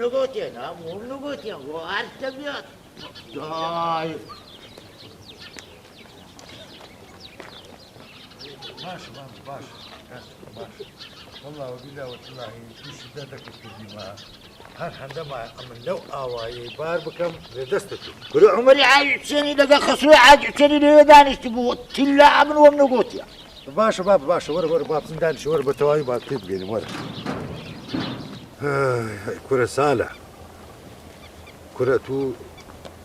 نەگۆتێ نا وەم نەگۆتێ وە هەر دەبێت دای. باشە بابە باشە باشە والله وبالله وتالله تووشی دەردەکت کردیمە هەر هەندە مایە ئەمن لەو ئاوایەی بار بکەم لە دەستت و. کورە عومەری حاجی حوسێنی لەگەڵ خەسووی حاجی حوسێنی لەوێ دانیشتبوو تیلا ئەمن وەم نەگۆتیە. باشە بابە باشە وەرە وەرە با بچین دانیشە وەرە بە تەواوی با پێ بگەینم وەرە. هەی کورە سالە کورە تو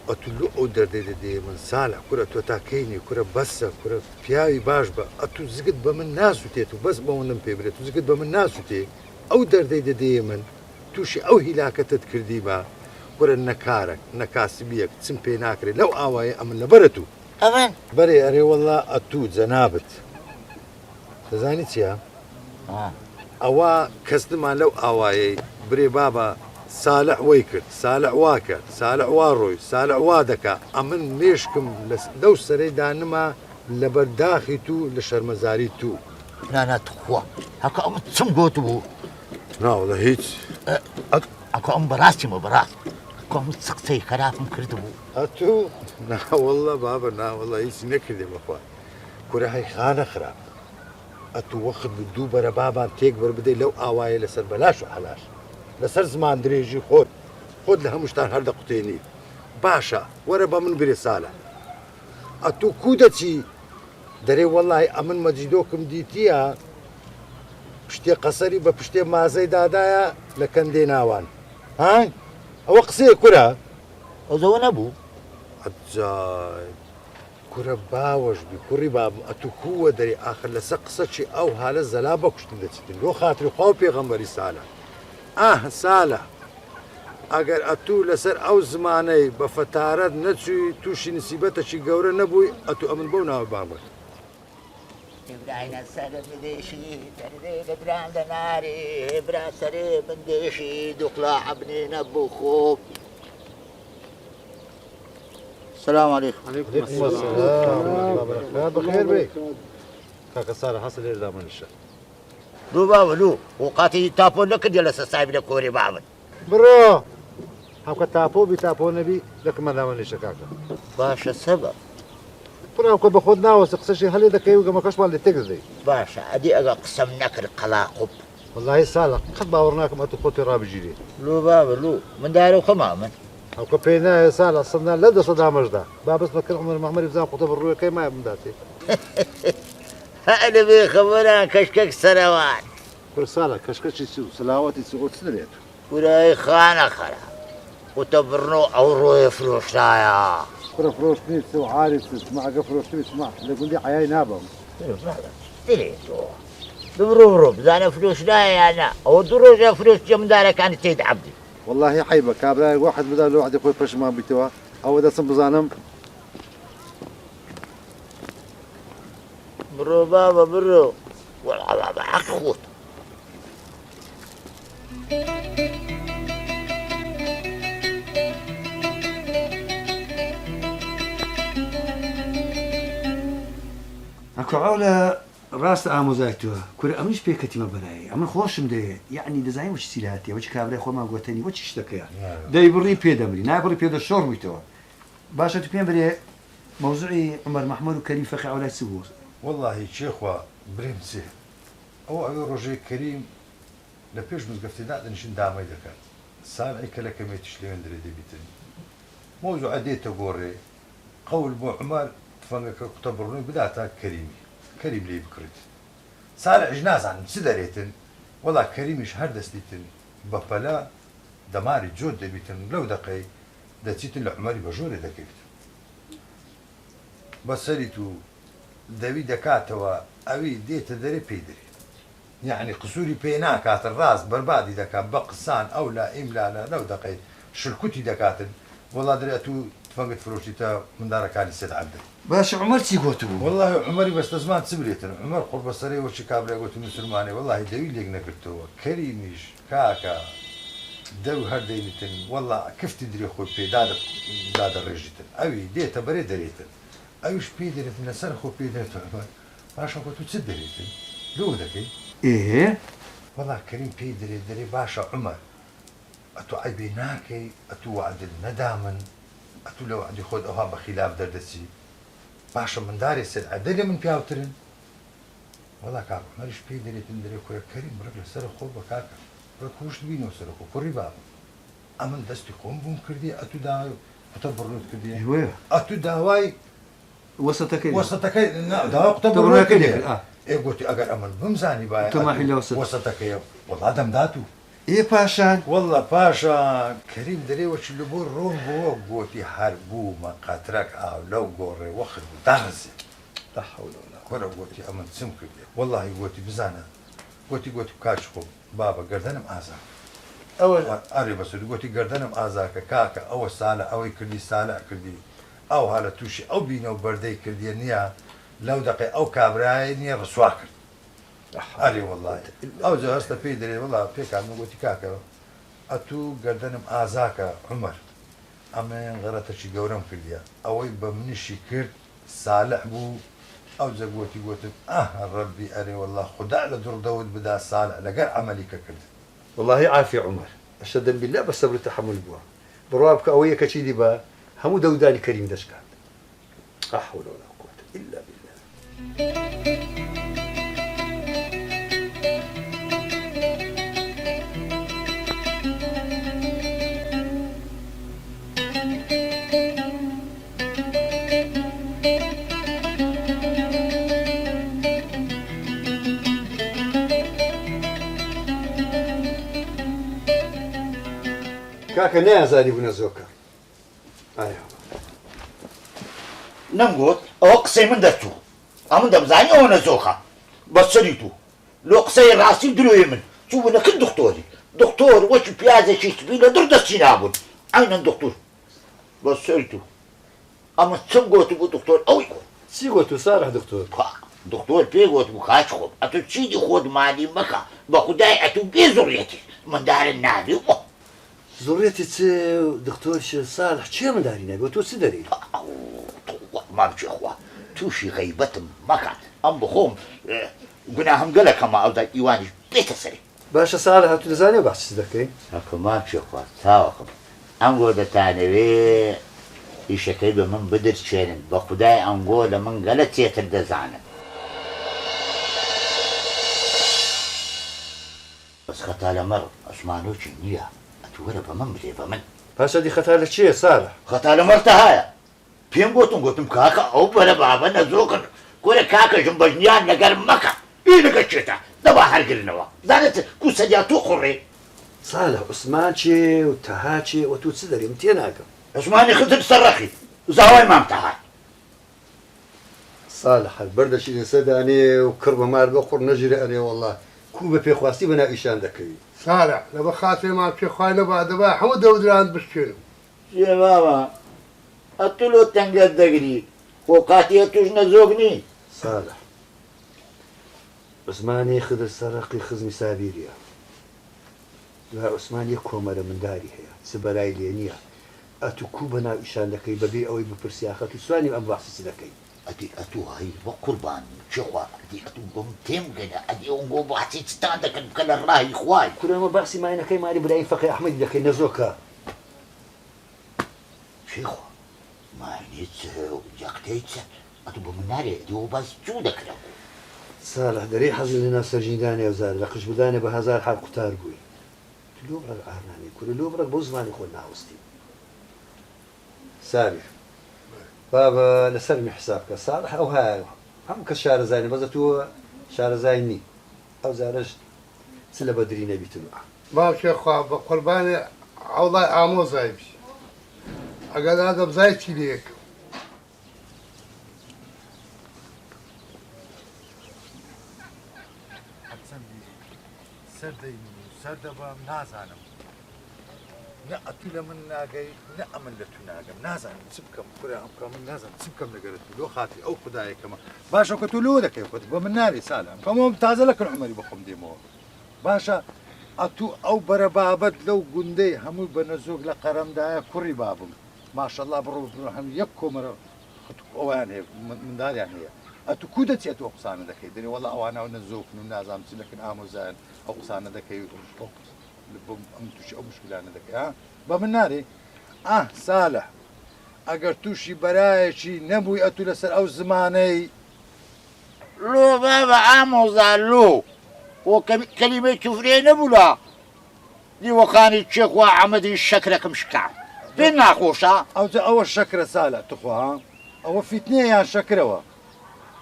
ئەتو لۆ ئەو دەردەی دەدەیە من سالە کورە تۆ تا کەی نی کورە بەسە کورە پیاوی باش بە ئەتو زگت بە من ناسوتێت و بەس بەوەندەم پێ برێ تو زگت بە من ناسوتێ ئەو دەردەی دەدەیە من توشی ئەو هیلاکەتەت کردیمە کورە نە کارەک نە کاسبیەک چم پێ ناکرێ لەو ئاوایە ئەمن لەبەرە تو. ئەمن؟ بەرێ ئەرێ وەڵا ئەتوو جەنابت دەزانی چیە ئەوە کەس نما لەو ئاوایەی برێ بابە سالح وەی کرد سالح وا کرد سالح وا ڕۆی سالح وا دەکا ئەمن مێشکم لەو سەرەی دانما لەبەر داخی تو لە شەرمەزاری تو. نا نا تخوا هەکە ئەمن چم گۆتبوو؟ نا وەڵا هیچ. ئەکە ئەم بەڕاستیمە بەڕاست ئەکە ئەمن چ قسەی خەراپم کردبوو؟ ئەتوو؟ نا وەڵا بابە نا وەڵا هیچی نەکردێ بەخوا. کورە هەی خانە خراپ ئەتوو وەخت بوو دوو بەرە بابان تێک بەر بدەی لەو ئاوایە لەسەر بەلاش و حەلاش لەسەر زمان درێژی خۆت خۆت لە هەمووشتان هەر دەقوتێنی باشە وەرە بە من برێ سالە ئەتوو کوو دەچی دەرێ وەڵی ئەمن مەجیدۆکم دیتیە پشتێ قەسەری بە پشتێ مازەی دادایە لە کەندێ ناوان ها ئەوە قسەیە کورە ئەوزەوە نەبوو عەجایب کورە باوەش بی کوڕی بابم ئەتو کووە دەری ئاخر لەسەر قسە چی ئەو هالە زەلا بە کوشتن دەچیتن لۆ خاتری خوا و پێغەمبەری سالە ئاه سالە ئەگەر ئەتوو لەسەر ئەو زمانەی بە فەتارەت نەچووی تووشی نسیبەتەکی گەورە نەبووی ئەتوو ئەمن بەو ناوە بانگ بکە. ئیبراهیمە سەرم دێشی دەردێ لە بران لە نارێ برا سەرێ من دێشی دوقلا عەبنێ نەبوو خۆ. سلام علیکم. علیکم السلام بەخێر بێی کاکە سارە هەسە لێرە دامەنیشە. لۆ بابە لۆ ئۆقاتی تاپۆ نەکردیە لەسەر سایب لە کۆرێ بابن. بڕۆ هەوکە تاپۆ بی تاپۆ نەبی لەکمە دامەنیشە کاکە. باشە سەبەب. کوڕە هەوکە بەخۆت ناوەستی قسەشی هەلێ دەکەی و گەمەکەشمان لێ تێک دەدەی. باشە ئەدی ئەگە قسەم نەکرد قەلاقوپ. وەڵاهی سالە قەت باوەڕ ناکەم ئەتوو خۆت پێ ڕابگیرێ. لۆ بابە لۆ من دارە خۆما من. ئەوکە پێی نایە سالە سەدان لەو دەسە دامەشدا با بەس مەکەن عومەر مەعمەری بزان قوتە بە ڕووێ کەی مایە بمداتێ. هەلە بێ خەبەران کەشکەک سەرەوات. کورە سالە کەشکەکی چ و سلاوەتی چ ئۆ چ دەرێ ئەتوو. کورە ئەی خانە خەرە قوتە بڕنۆ ئەو ڕۆیە فرۆشرایە. کورە فرۆشتنی چ و عاری چ چما ئەگە فرۆشتبی چما لە گوندی عەیای نابەم. کورە بابە چ دەرێ تۆ ببڕۆ بڕۆ بزانە فرۆشرایە یا نا ئەوە دوو ڕۆژە فرۆشتیە مندارەکانی تێید عەبدی. وەڵاهی عەیبە کابرایەک وەحد بدا لە وەعدی خۆی پەشیمان بیتەوە ئەوە دەچم بزانم. بڕۆ بابە بڕۆ وەڵا بابە حەق خۆت. ئەکو عۆلە ڕاستە ئامۆزای تۆ کورە ئەمنیش پێ کەتیمە بەرایی ئەمن خۆشم دەوێ یەعنی دەزانی وەچی چی لاتیە وەچی کابرای خۆمان گۆتەنی وەچی شتەکەیە دەیبڕی پێ دەمری نایبڕی پێ دەشۆڕ بوویتەوە باشە تو پێم برێ مەوزوعی عومەر مەحمەر و کەریم فەقێ عەولای چ بوو؟ وەڵاهی کێ خوا برێم چێ ئەوە ئەوێ ڕۆژێ کەریم لە پێش مزگەفتێ دادەنیشن دامەی دەکات سالعی کەلەکەمێتیش لەوێندرێ دەبیتن مەوزوعە دێتە گۆڕێ قەول بۆ عومەر تفەنگەکە کوتە بڕنوی بداتە کەریمی کەریم لێی بکڕیت سالعیش نازانم چ دەرێتن وەڵا کەریمیش هەر دەستیتن بە پەلە دەماری جۆت دەبیتن لەو دەقەی دەچیتن لە عومەری بە ژۆرێ دەکەویتن بە سەریت و دەوی دەکاتەوە ئەوی دێتە دەرێ پێی دەرێ یەعنی قسوری پێ ناکاتن ڕاست بەربادی دەکا بە قسان ئەو لا ئیم لا لا لەو دەقەی شلکوتی دەکاتن وەڵا دەرێ ئەتوو تفەنگت فرۆشتیتە مندارەکانی سێد عەبدل. باشە عومەر چی گۆتبوو؟ وەڵاهی عومەری بەستەزمان چ برێتن عومەر قوڕبەسەرێ وەکی کابرای گۆتی موسولمانێ وەڵاهی دەوی لێک نەگرتۆوە کەریمیش کاکە دەو هەر دەینتن وەڵا کفتی درێ خۆی پێ دادە دادەڕێژیتن ئەوی دێتە بەرێ دەرێتن ئەویش پێی دەرێتن لەسەر خۆ پێی دەرێتن عومەر باشە خۆ تو چت دەرێتن لۆ دەکەی؟ ئێ. وەڵا کەریم پێی دەرێ دەرێ باشە عومەر. ئەتوو عەیبێ ناکەی، ئەتوو وەعدت نەدا من، ئەتوو لە وەعدی خۆت ئەوها بە خیلاف دەردەچی. باشە مندارێ سێد عەدە لە من پیاوترن؟ وەڵا کاک عومەریش پێی دەرێتن دەرێ کورە کەریم ڕێک لە سەرە خۆ بە کاکە ڕێک هوشت بینەوە سەرە خۆ کوڕی بابم ئەمن دەستی خۆم بووم کردی ئەتوو داوای قوتە بڕنوت کردی ئەتوو داوای وەسەتەکەی وەسەتەکەی نا داوای قوتە بڕنوت کردی ئێ گۆتی ئەگەر ئەمن بمزانیبایە تەماحی لە وەسەت وەسەتەکەیە وەڵا دەمداتوو. ئێ پاشان؟ وەڵا پاشان کەریم دەرێ وەکی لە بۆ ڕۆن بۆوە گۆتی هەر بوومە قەترەک ئاو لەو گۆڕێ وەخت بوو داڕزێ. لا حول ولا قوة. کورە گۆتی ئەمن چم کردێ وەڵاهی گۆتی بزانە گۆتی گۆتی کاکی خۆم بابە گەردەنم ئازا کرد. ئەوە. ئەرێ بەسەری گۆتی گەردەنم ئازا کە کاکە ئەوە سالع ئەوەی کردی سالع کردی ئەوها لە تووشی ئەو بینە و بەردەی کردیە نیە لەو دەقەی ئەو کابرایەی نیە ڕسوا کرد. ئەرێ وەڵای ئەوجا هەستە پێی دەرێ وەڵا پێکان من گۆتی کاکە ئەتوو گەردەنم ئازاکە عومەر ئەمن غەرەتەکی گەورەم کردیە ئەوەی بە منیشی کرد سالح بوو ئەوجە گۆتی گۆتم ئاه ڕەبی ئەرێ وەڵا خودا لە دڕدەوت بدا سالح لەگەر عەمەلی کە کردت. وەڵاهی عافیە عومەر ئەشەدەن بیللا بە سەبر و تەحەمول بووە بڕوا بکە ئەوە یەکەکی دی بە هەموو دەودانی کەریم دەشکاند. لا حول ولا قوة الا بالله. کاکە نەیانزانی بوونە زۆکە. نەمگوت ئەوە قسەی من دەرچوو ئەمن دەمزانی ئەوە نەزۆکە بەس سەری توو لۆ قسەی ڕاستی و درۆی من چوو نەکرد دختۆری دختۆر وەکی پیازێکی سپی لە دڕ دەستی نابوون عەینەن دختور بەس سەری توو ئەمن چم گۆتبوو دختۆر ئەوی گۆت. چی گۆتوو سارح دختۆر؟ دختۆر پێی گۆتبوو کاک خۆم ئەتوو چیدی خۆت مالی مەکە بە خودای ئەتوو بێ زوڕیەتی مندارت نابی و. زوڕیەتی چ دختۆر چ ساڵح چیە منداری نابی وە تۆ چ دەرێی. مام کێخوا توشی غەیبەتم مەکات ئەم بخۆم گوناهم گەلە کەمە ئەوجا ئیوانیش بێتە سەرێ. باشە ساڵح ئەتو دەزانی باس چ دەکەی. ئەکە مام کێخوا چاوەکەم ئەنگۆ دەتانەوێ ئیشەکەی بە من بدرچێنن بە خودای ئەنگۆ لە من گەلە چێتر دەزانن. بەس خەتا لە مەڕ عوسمانۆکی نیە ئەتوو وەرە بە من بلێ بە من. پاشا دی خەتا لە کێیە سالح؟ خەتا لە مەڕ تەهایە پێم گۆتن گۆتم کاکە ئەو بەرە بابە نەزۆکن کورە کاکە ژن بەژنیان لەگەر مەکە ئی لەگەر کێتە دەبا هەر گرنەوە زانت کو سەریا تو قوڕێ. سالح عوسمان کێ و تەها کێ وە تو چ دەرێ من تێناگەم. عوسمانی خزر سەرەخی زاوای مام تەهای. ساڵح هەر بەردەکی لەسەر دانێ و کڕ بە مار بە قوڕ نەژرێ ئەرێ وەڵا کوو بە پێخواستی بە ناو ئیشان دەکەوی. ساڵح لەبە خاترێ مام پێخوای نەبا دەبا هەموو دەودراند بشکێنم. جێ بابە ئەتو لۆ تەنگەت دەگری خۆ قاتی ئەتوش نەزۆک نی. ساڵح عوسمانی خدر سەرەقی خزمی سابیریە دوای عوسمان یەک کۆمەرە منداری هەیە چ بەرای لێ نیە ئەتو کوو بە ناو ئیشان دەکەی بە بێ ئەوەی بپرسی ئاخە تو چوانی ئەم باسی چ دەکەی. ئەدی ئەتو هەی بەقوربان کێ خوا ئەدی ئەتو بەم تێم گەنە ئەدی ئەونگۆ باسی چتان دەکەن بکە لە ڕاهی خوای. کورە ئەمە باسی ماینەکەی ماری برایم فەقێ ئەحمەدی دەکەی نەزۆکە. کێ خوا ماینەی چ و یەکتەی چ ئەتو بە من نارێ ئەدی ئەوە باسی چوو دەکرا گۆ. ساڵح دەرێی حەزت لە ناو سەرژیندانێ ئەوزارە لە قژبردانێ بە هەزار حاڵ قوتار بووی. تو لۆ بڕەک عار نانێی کورە لۆ بڕەک بەو زمانی خۆت ناوەستی. سابیر بابە لەسەر من حساب کە ساڵح ئەوهایە هەموو کەس شارەزای بەس ئەتوو شارەزای نی ئەو جارەش چ لە بەدری نەبیتن و. باوکێ خوا بە قوربانی عەوڵای ئامۆزای بی ئەگەر ئادەمزای چی لێکم. هەرچەندی سەر دەینم و سەر دەبەم نازانم نە ئەتو لە من ناگەی نە ئەمن لە تو ناگەم نازانم چ بکەم کورە ئەم بکەم من نازانم چ بکەم لەگەرت تو لۆ خاتری ئەو خودایەکەمە باشە کە تۆ لۆ دەکەی خۆت بە من نارێ سالم کەمەوە تازە لە کن عومەری بەخۆم دێمەوە باشە ئەتو ئەو بەرە بابەت لەو گوندەی هەمووی بە نەزۆک لە قەرەمدایە کوڕی بابم ماشەڵا بڕۆ بڕۆ هەم یەک کۆمەرە ئەویان هەیە منداڵیان هەیە ئەتو کو دەچی ئەتو ئەو قسانە دەکەی دەرێ وەڵا ئەوانە نەزۆکن و نازانم چ دەکەن ئامۆزایان ئەو قسانە دەکەی. ئەم تووشی ئەو مشکلانە دەکەی ها بە من نارێ ئاه سالح ئەگەر تووشی بەرایەکی نەبووی ئەتوو لەسەر ئەو زمانەی لۆ بابە ئامۆزا لۆ خۆ کەلیمەی کفرێ نەبوو لە دیوەخانی کێخوا عەمەدی شەکرەکم شکا پێ ناخۆشە؟ ئەوجا ئەوە شەکرە سالە توخوا ها ئەوە فیتنەیە یان شەکرەوە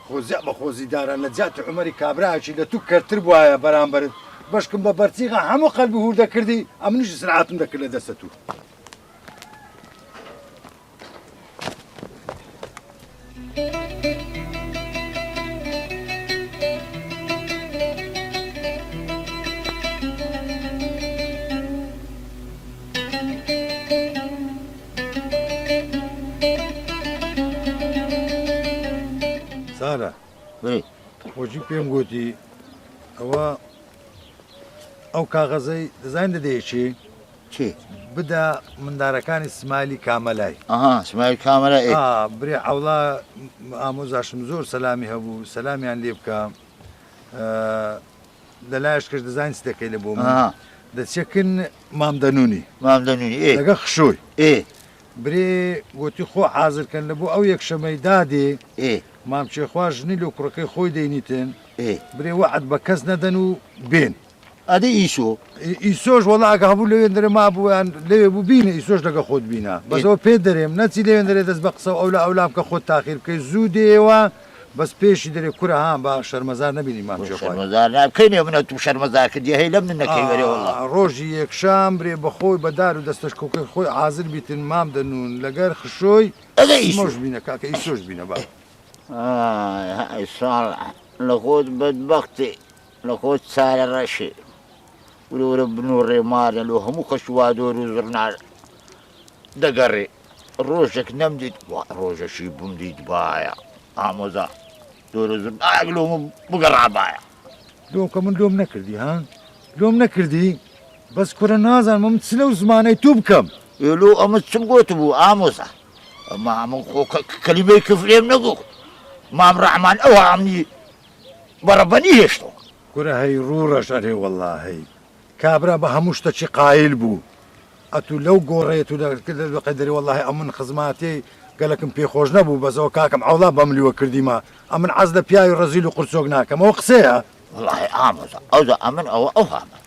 خۆزیا بە خۆزی داران لە جیاتی عومەری کابرایەکی لە تو کەرتر بوایە بەرامبەرت بەشکم بە بەرتیغە هەموو قەلبی هوردە کردی ئەمنیش ئیسراحەتم دەکرد لە دەستە تو. سارا خۆجی پێم گوتی ئەوە ئەو کاغەزەی دەزانین دەدەیە چی؟ چی؟ بدە مندارەکانی سمایلی کامەلای. ئەها سمایل کامەلا ئێ. ئا برێ عەوڵا ئامۆزاشم زۆر سەلامی هەبوو سەلامیان لێ بکە لە لایش کەش دەزانین چ دەکەی لە بۆ من دەچێکن مام دەنونی. مام دەنونی ئێ. لەگە خشۆی. ئێ. برێ گۆتی خۆ حازر کەن لە بۆ ئەو یەکشەمەی دادێ. ئێ. مام چێخوا ژنی لۆ کوڕەکەی خۆی دەینیتن. ئێ. برێ وەعد بە کەس نەدەن و بێن. ئەدی ئیسۆ؟ ئیسۆش وەڵا ئەگە هەبوو لەوێندەرێ مابوو یان لەوێ بوو بینە ئیسۆش لەگە خۆت بینە بەس ئەوە پێت دەرێم نەچی لەوێندەرێ دەست بە قسە و ئەولا ئەولا بکە خۆت تاخیر بکەی زوو دێیەوە بەس پێشی دەرێ کورە ها با شەرمەزار نەبینی مام چێ خوای. شەرمەزار نا کەی نێ منە تو شەرمەزار کردی هەی لەم نەکەی وەرێ وەڵا. ڕۆژی یەکشام برێ بە خۆی بە دار و دەستەشکۆکەی خۆی عازر بیتن مام دەنوون لەگەر خشۆی ئەدە ئیسۆ. سمۆش بینە کاکە ئیسۆش بینە با. ئای های ساڵح لە خۆت بەدبەختی. لە خۆت چارە ڕەشێ. ورە ورە بنوڕێ مارە لۆ هەموو کەس وا دۆر و زڕنا دەگەڕێ. ڕۆژێک نەمدیت وا ڕۆژەشی بمدیتبایە ئامۆزا دۆر و زڕنایەک لۆ من بگەڕابایە. لۆ کە من لۆم نەکردی ها؟ لۆم نەکردی؟ بەس کورە نازانم ئەمن چ لەو زمانەی تو بکەم؟ ئێ لۆ ئەمن چم گۆتبوو ئامۆزا؟ ئەما ئەمن خۆ کەلیمەی کفرێم نەگۆت. مام ڕەحمان ئەوها ئەمنی بە ڕەبەنی هێشتەوە. کورە هەی ڕوو ڕەش ئەرێ وەڵا هەی کابرا بە هەموو شتەکی قایل بوو ئەتوو لەو گۆڕەی ئەتوو لە قەی دەرێ وەڵاهی ئەمن خزماتێی گەلەکم پێ خۆش نەبوو بەس ئەوە کاکم عەوڵا بەملیوە کردیمە ئەمن عەز لە پیاوی ڕەزیل و قورچۆک ناکەم ئەوە قسەیە؟ وەڵاهی ئامۆزا ئەوجا ئەمن ئەوە ئەو هامە.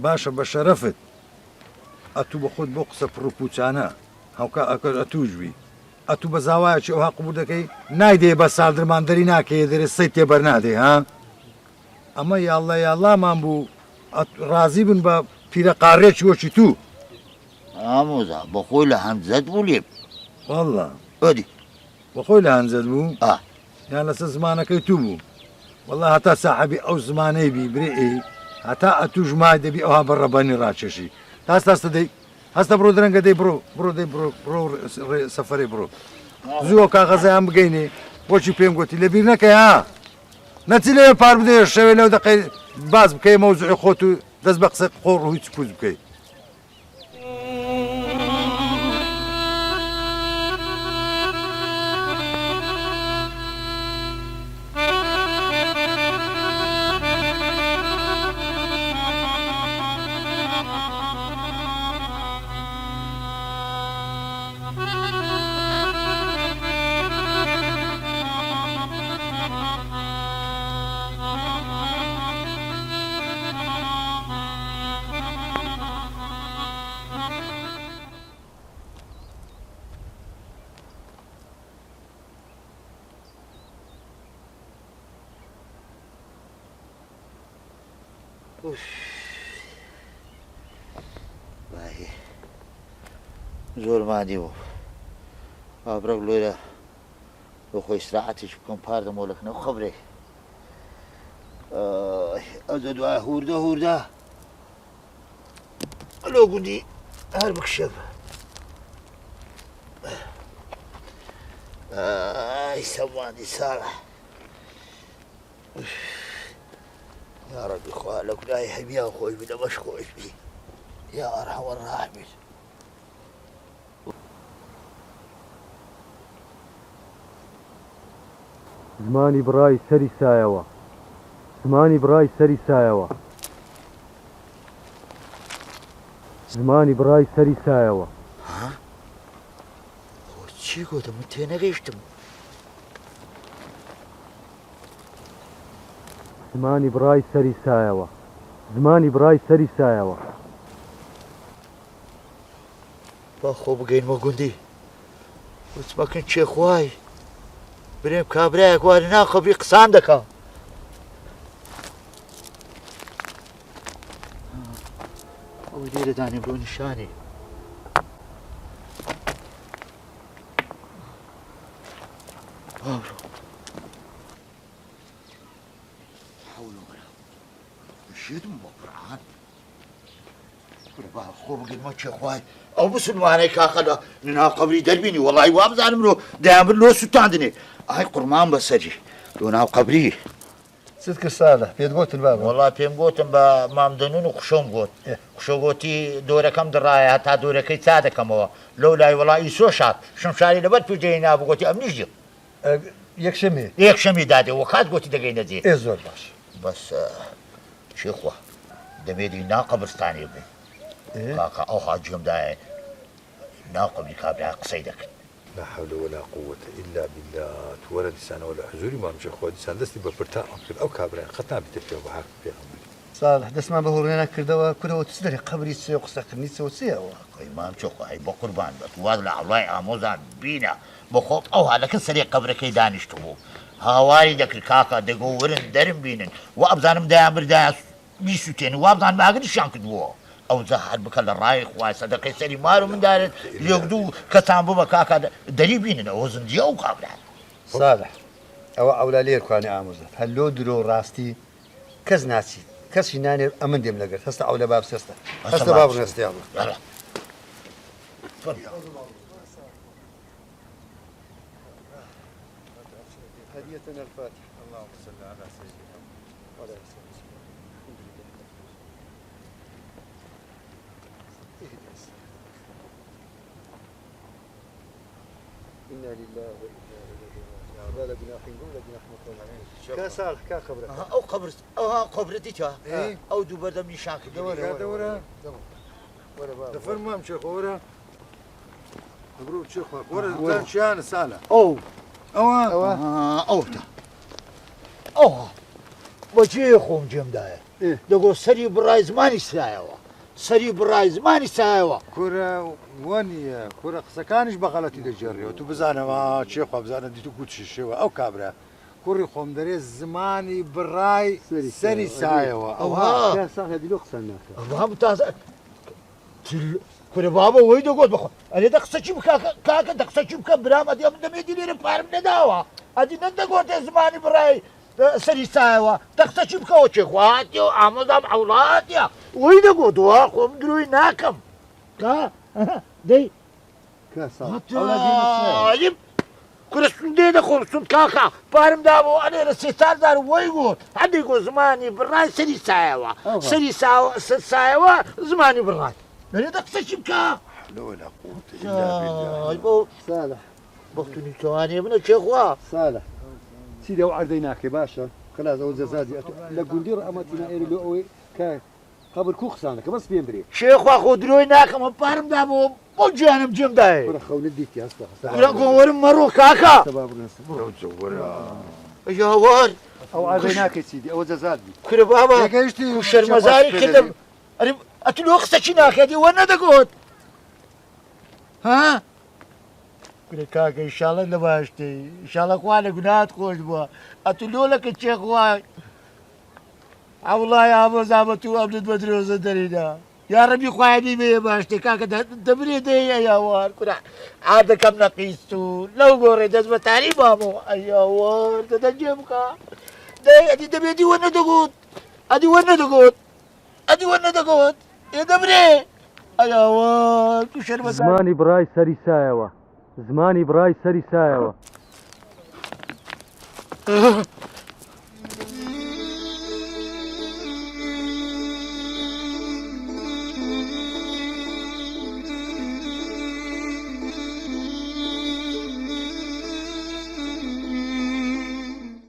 باشە بە شەرەفت ئەتوو بە خۆت بەو قسە پڕ و پوچانە هەوکا ئەکەر ئەتووش بی ئەتوو بە زاوایەکی ئەوها قبوڵ دەکەی؟ نایدەیە بە ساردرمان دەری ناکەیە دەرێ سەی تێ بەرنادەی ها ئەمە یاڵڵا یاڵڵامان بوو ئەت ڕازی بن بە پیرە قاڕێکی وەکی توو. ئامۆزا بەخۆی لە هەنجەت بوو لێم. واللە. ئەدی. بەخۆی لە هەنجەت بوو؟ ئا. یان لەسەر زمانەکەی توو بوو؟ واللە هەتا ساحەبی ئەو زمانەی بی برێ ئێی هەتا ئەتووش مای دەبی ئەوها بە ڕەبەنی ڕاکێشی هەستە هەستە دەی هەستە بڕۆ درەنگە دەی بڕۆ بڕۆ دەی بڕۆ بڕۆ سەفەرێ بڕۆ زوو ئەو کاغەزەیان بگەینێ بۆچی پێم گوتی لەبیر نەکەی ها نەچی لەوێ پار بدەیە شەوێ لەو دەقەی باس بکەی مەوزوعی خۆت و دەست بە قسەی قۆڕ و هیچ پوچ بکەی. زۆر مادی بوو ئابرەک لۆرە بۆ خۆی سراعەتێکی بکەم پار دەمەوە لەکنەوە خەبرێ ئەوجا دوای هوردە هوردە لۆ گوندی هەر بکشێم ئای سەمانی ساڵح یا ربی خوا لە گوناهی هەمیان خۆش بی لەمەش خۆش بی یا ارحم الراحمین. زمانی بڕای سەری سایەوە. زمانی بڕای سەری سایەوە. زمانی بڕای سەری سایەوە. ها؟ خۆ چی گۆتە من تێنەگەیشتم. زمانی بڕای سەری سایەوە. زمانی بڕای سەری سایەوە. با خۆ بگەینمە گوندی وتمەکن کێ خوای برێم کابرایەک وا لە ناو قەبری قسان دەکا. ئەو لێرە دانێ بۆ نیشانێ. باورۆ. حول ولا شێتم بۆ قورعان. کورە با خۆ بگرمە کێ خوای ئەو مسلمانەی کاکە لە ناو قەبری دەربینی وەڵی وابزانم لۆ دەیان بر لۆ سوتاندنێ ئای قورمان بەسەری لۆ ناو قەبری. چت کرد سالح پێت گۆتن بابە؟ وەڵا پێم گۆتن بە مام دەنون و خوشۆم گۆت خوشۆ گۆتی دۆرەکەم دڕایە هەتا دۆرەکەی چا دەکەمەوە لەو لای وەڵا ئیسۆش هات شمشاری لەبەر پێ نابوو گۆتی ئەمنیش دێم. یەکشەمێ؟ یەکشەمی دادێ وەکات گۆتی دەگەینە جێ. ئێ زۆر باش. بەس کێ خوا دەمێری نا قەبرستانێ بووم کاکە ئەوها گوێم دایە ناو قەبری کابرا قسەی دەکرد. لا حول ولا قوة الا باللە تو وەرە دیسانەوە لە حزوری مام جێ خوا دیسان دەستی بە پرتاق کرد ئەو کابرایە قەت نابیتە پیاو بە حەقی پێغەمبەری. ساڵح دەستمان بە هوڕێنە کردەوە کورە وە چ دەرێ قەبری چێ و قسە کردنی چێ و چێ ئەوە. ئەی مام چۆ خوا ئەی بەقوربان بەس واز لە عەوڵای ئامۆزان بینە بەخۆم ئەوها لەکن سەرێ قەبرەکەی دانیشتبوو هاواری دەکرد کاکە دەگۆ ورن دەرم بینن وابزانم دەیان بردایە بیسوتێنن وابزانم ئاگریشیان کردبووە ئەوجا هەر بکە لە ڕای خوای سەدەقەی سەری مار و مندارت یەک دوو کەسان ببە کاکە دەری بینن ئەوە زندیە ئەو کابرا. ساڵح ئەوە عەولا لێر کوانێ ئامۆزات هەر لۆ درۆ و ڕاستی کەس ناچیت کەسی نانێ ئەمن دێم لەگەرت هەستە عەولە بابس هەستە هەستە باب ڕێستە یاڵڵا. هديتنا الفاتحة اللهم صل على سيدنا وعلى آله وصحبه الحمد لله إنا لله وإنا إليه راجعون لا جناح ولا جناح کا صالح کا قبرە ئەو قبر ئەوها قبرە دیتە ئەو دوو بەردەم نیشان کرد دەورە دەفەرموام چێ خۆرە برو چێ خۆ وەرە چیانە سالە ئەو ئەوە ئەوە ئەوتا ئەوها بەجێ خۆم جێم دایە دەگۆ سەری بڕای زمانی سایەوە سەری بڕای زمانی سایەوە. کورە وەنیە کورە قسەکانیش بە غەڵەتی دەگێڕیەوە تو بزانەوە چێ خوا بزانە دیتو گوتشی شێوە ئەو کابرا کوڕی خۆم دەرێ زمانی بڕای سەری سایەوە ئەوها کورە بابە وەی دەگۆت بەخۆ ئەرێ دە قسەچی بکە کاکە دە قسەچی بکە برام ئەدی ئەمن دەمێ دی لێرە پارم نەداوە ئەدی نەدەگۆتێ زمانی بڕای سەری سایەوە تەختە چی بکەوە چێ خواتیە و ئامۆزام عەوڵاتیە وەی دەگۆت وا خۆم درۆی ناکەم کا دەی کورە سوندێ دەخۆم سوند کاکا پارم دابوو ئەلێرە سێ چار جار وەی گۆت هەندێک گۆ زمانی بڕای سەری سایەوە سەری سایەوە زمانی بڕای دەرێ دە قسە چی بکە حول ولا قوة إلا بالله صالح بەختونی تۆوانێ بنە کێ خوا. سالح چی لەو عەردەی ناکەی باشە خلاص ئەوە جەزادی ئەتۆ لە گوندی ڕ ئەمەتینا ئێرە لۆ ئەوەی کە قەبر کوو قسانەکە بەس پێم برێ. کێ خوا خۆ درۆی ناکەم ئەم پارم دابۆ بۆ گیانم جێم دایێ. کورە خەونت دیتی هەستە هەستە کورە گۆوەرم مەڕۆ کاکە. هەستە با بڕۆین هەستە بڕۆ. جەوەرە. یاوەر. ئەو عەردەی ناکەی چیدی ئەوە جەزات بی. کورە بابە تێگەیشتی کو شەرمەزاری کردم ئەرێ ئەتو لۆ قسە چی ناکەی ئەدی وە نەدەگۆت ها. کورە کاکە ئیشاڵە لە باشتەی ئیشاڵە خوا لە گوناهت خۆش بووە ئەتو لۆ لەکە چێ خوای عەوڵای ئامۆزا بە تو ئەمنت بە درۆزە دەریدا یا ڕەبی خوایە بیبەیە باشتێ کاکە دەمرێ دەی ئەیاوار کورە عادەکەم نەقیست و لەو گۆڕێ دەست بە تاری مامەوە ئەیاوار دەدەنجێ بکە دەی ئەدی دەبێ دیوە نەدەگوت ئەدی وە نەدەگوت ئەدی وە نەدەگوت ئێ دەمرێ ئەیاوار کو شەرمەزار. زمانی بڕای سەری سایەوە. زمانی بڕای سەری سایەوە.